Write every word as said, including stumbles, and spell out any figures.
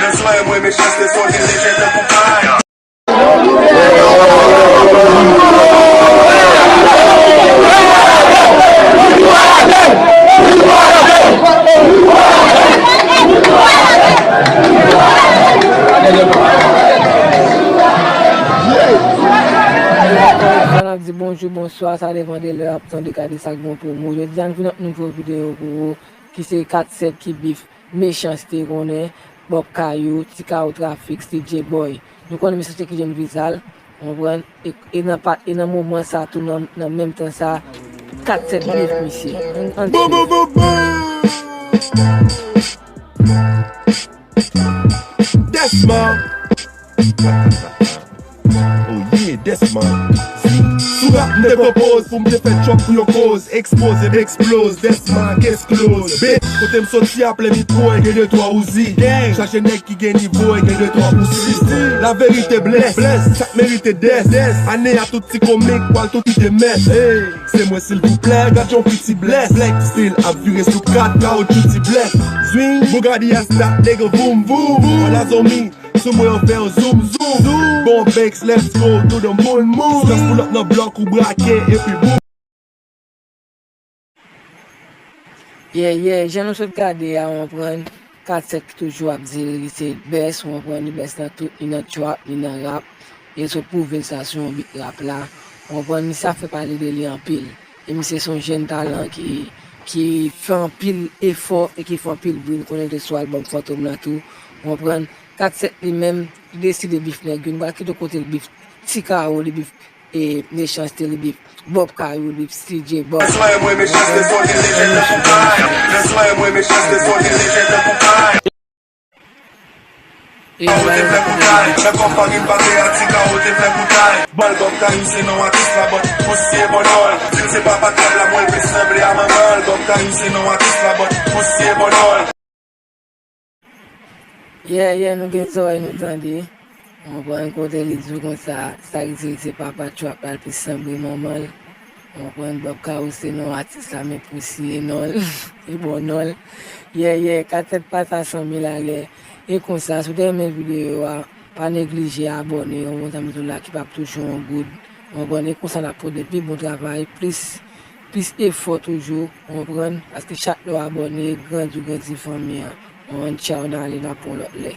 Mwen, mwen, mechanste, sòti lejè tankou pay. Sa n ap di bonjou, bonswa, sa depann de lè w ap tande, gade sa k bon pou ou. Jodi a, n vin ak nouvo videyo pou ou, ki se kat sèt ki bif, Mechanste konnen, Bob Kayou, Ti Kawo Trafik, Steve J Boy. Nou konnen Mechanste ki jwenn viza l, konprann? E, e nan pa, e nan moman sa tou, nan, nan menm tan sa, kat sèt bif misye. Ann, ann Boom, boom, boom, boom. Desma. Oh yeah, Desma. Sou rap, m te pran poz pou m te fè tchòk pou yon koz. Ekspoze, m eksploz, Desma k eksploz. Bitch, kote m soti a plen mikwo, e gen de twa Uzi. Gang, chaje nèg ki gen nivo, e gen de twa pousi. Laverite blès, blès, sa k merite dès, dès. Ane a tout ti komik, pral tou kite mès. Hey. Se mwen silvouplè, gad yon piti blès. Black Steel ap vire sou kat, kawoutchou ti blès. Zwing, Bugatti a start, nèg voum voum. Wala zonmi, sou mwen an fè yon zoom zoom. Zoom. Bon banks, let's go to the moon moon. Sans pou lòt nan blòk ou brake, epi boum. Yeah, yeah, jan nou sot gade a, w konprann, kat sèt ki toujou ap di li se best, w konprann, li best nan tout, li nan trap, li nan rap. E l sot pwouve l sa sou yon beat rap la. W konprann, misye ap fè pale de li anpil. E misye se yon jèn talan ki, ki fè anpil efò e ki fè anpil bri. Nou konnen l te sou albòm Fantom lan tou. W konprann, kat sèt li menm, li deside bif nèg yo. Nou pral kite kote l bif Ti Kawo, li bif e Mechanste li bif Bob Kayou, li bif Steve J Boy. Mwen, mwen, Mechanste sòti lejè tankou pay. Mwen, mwen, Mechanste sòti lejè tankou pay. Kawo te fè koutay, men kòm pa gen batè a Ti Kawo te fè koutay. Bon, Bob Kayou se non atis la, but pussy e bon non l. Di l se papa trap la, mwen l plis sanble a manman l. Bob Kayou se non atis la, but pussy e bon non l. Yeah, yeah, nou gen zòrèy nou tande. W konprann kote li di w konsa, sa ki di se papa trap la l plis sanble manman l. W konprann Bob Kayou se non atis la, men pussy e non l. E bon non l. Yeah, yeah, kat sèt pa sa san mil alè. E konsa, si w te renmen videyo a, pa neglije abòne, yon bon zanmi tou la ki p ap touche yon goud. W konprann, e konsa n ap pote pi bon travay, plis, plis efò toujou, w konprann, paske chak lè w abòne, grandi w grandi fanmi an. W konprann, tchaw, n ale, n ap yon lòt lè.